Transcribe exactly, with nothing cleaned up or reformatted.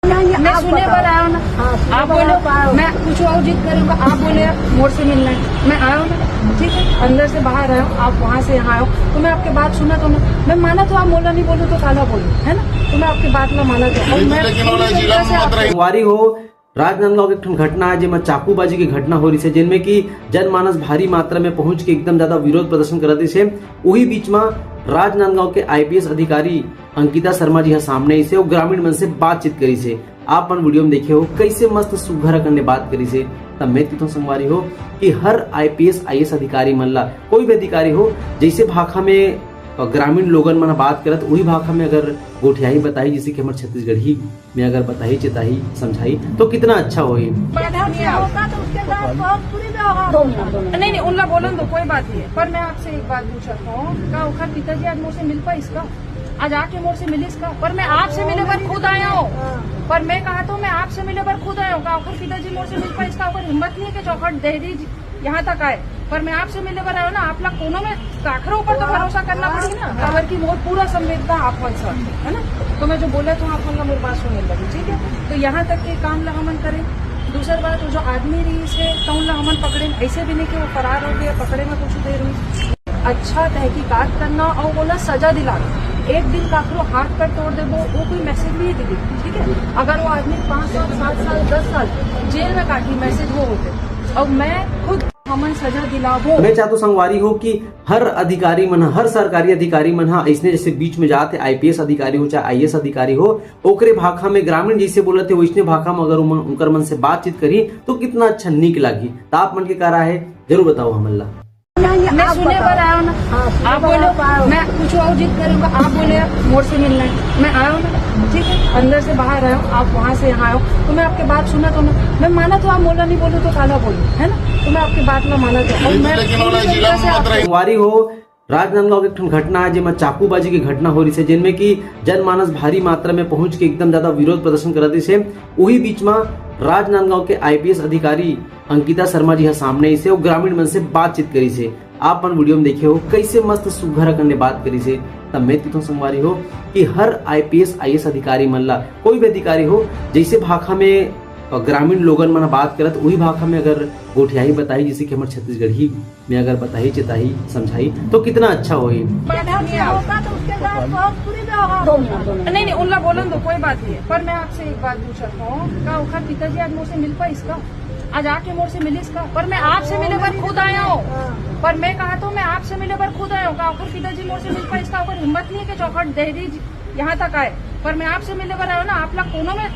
मैं सुने बर आया हूँ ना। आप बोले मैं कुछ और जिद करूँगा, आप बोले मोर से मिलना है, मैं आया हूँ ना, ठीक है, अंदर से बाहर आया हूँ, आप वहाँ से यहाँ आए हो, तो मैं आपके बात सुना तो ना, मैं माना तो आप मोला नहीं बोलो तो काला बोलो, है ना? तो मैं आपकी बात ना माना तो, और मैं पूरी तरीके से आप संगवारी हो, राजनांदगांव के एक ठन घटना है, जेमा चाकूबाजी के घटना हो रही है, जिनमें कि जनमानस भारी मात्रा में पहुंच के एकदम ज्यादा विरोध प्रदर्शन करत रहिस हे। उही बीच में राजनांदगांव के आईपीएस अधिकारी अंकिता शर्मा जी ह सामने आइस हे और ग्रामीण मन से बातचीत करिस हे। आप मन वीडियो में देखे हो, कैसे मस्त सुघर अकन ले बात करिस हे। तब मैं तो संगवारी हो कि हर आईपीएस आईएएस अधिकारी मन ला, कोई भी अधिकारी हो, जैसे भाखा में ग्रामीण लोगन मन बात करत, उही भाखा में अगर गोठियाही बताही, जैसे कि हमर छत्तीसगढ़ी में अगर बताही, चेताही, समझाही, तो कितना अच्छा होही। बाधा नहीं आओ। होगा तो उसके बाद बहुत बुरी व्यवहार दो मिनट, दो मिनट। नहीं, नहीं, उनला बोलन दो, कोई बात नहीं है। पर मैं आपसे एक बात पूछत हूँ, का ओखर पिताजी आज मोर से मिल पाइस का? आज आके मोर से मिलिस का? पर मैं आपसे मिले बर खुद आया हूँ। पर मैं कहा तो मैं आपसे मिले बर खुद आया हूँ। का ओखर पिताजी मोर से मिल पाइस का? ओकर हिम्मत नहीं है कि चौखट देहरी जी यहाँ तक आए, पर मैं आपसे मिले बर आया हूँ ना। आप लोग कोनो में काखरो ऊपर तो भरोसा करना पड़ी ना, काबर कि मोर पूरा संवेदना आप मन से है ना। तो मैं जो बोला तो आप मन ला मोर बात सुने लगी, ठीक है। तो यहाँ तक के काम ला हमन करें। दूसर बात, वो जो आदमी रहिस हे, तौन ला हमन पकड़े, ऐसे भी नहीं कि वो फरार हो गया, पकड़े में कुछ देर हुई। अच्छा तहकीकात करना और बोला सजा दिलाना। एक दिन काखरो हाथ पैर तोड़ देबो, वो कोई मैसेज नहीं है दीदी, ठीक है। अगर वो आदमी पाँच साल, सात साल, दस साल जेल में काटी, मैसेज वो होते, और मैं खुद हमन सजा दिलाबो। मैं चाहतो संगवारी हो कि हर अधिकारी मन, हर सरकारी अधिकारी मन हा ऐसने जैसे बीच में जात हे, आईपीएस अधिकारी हो चाहे आईएएस अधिकारी हो, ओकरे भाखा में ग्रामीण जैसे बोलत हे वैसने भाखा में अगर उमन, उनकर मन से बातचीत करी तो कितना अच्छा नीक लागी। त आप मन के का राय है, जरूर बताओ हमन ला। मैं सुने बर आया हूँ ना। आप बोलो मैं कुछ और जिद करूँगा, आप बोले मोर से मिलना है, मैं आया हूँ ना, ठीक है, अंदर से बाहर आया हूँ, आप वहाँ से यहाँ आए हो, तो मैं आपके बात सुना तो ना, मैं माना तो आप मोला नहीं बोलो तो काला बोलो, है ना? तो मैं आपकी बात ना माना तो, और मैं पूरी तरीके से आप संगवारी हो, राजनांदगांव के एक ठन घटना है, जेमा चाकूबाजी के घटना हो रही है, जिनमें कि जनमानस भारी मात्रा में पहुंच के एकदम ज्यादा विरोध प्रदर्शन करत रहिस हे। उही बीच में राजनांदगांव के आईपीएस अधिकारी अंकिता शर्मा जी ह सामने आइस हे और ग्रामीण मन से बातचीत करिस हे। आप मन वीडियो में देखे हो, कैसे मस्त सुघर अकन ले बात करिस हे। तब मैं तो संगवारी हो कि हर आईपीएस आईएएस अधिकारी मन ला, कोई भी अधिकारी हो, जैसे भाखा में ग्रामीण लोगन मन बात करत, उही भाखा में अगर गोठियाही बताही, जैसे कि हमर छत्तीसगढ़ी में अगर बताही, चेताही, समझाही, तो कितना अच्छा होही। बाधा नहीं आओ। होगा तो उसके बाद बहुत बुरी व्यवहार दो मिनट, दो मिनट। नहीं, नहीं, उनला बोलन दो, कोई बात नहीं है। पर मैं आपसे एक बात पूछत हूँ, का ओखर पिताजी आज मोर से मिल पाइस का? आज आके मोर से मिलिस का? पर मैं आपसे मिले बर खुद आया हूँ। पर मैं कहा तो मैं आपसे मिले बर खुद आया हूँ। का ओखर पिताजी मोर से मिल पाइस का? ओकर हिम्मत नहीं है कि चौखट देहरी जी यहाँ तक आए। पर मैं आपसे मिले बर आया हूँ ना, आप लोग कोनो में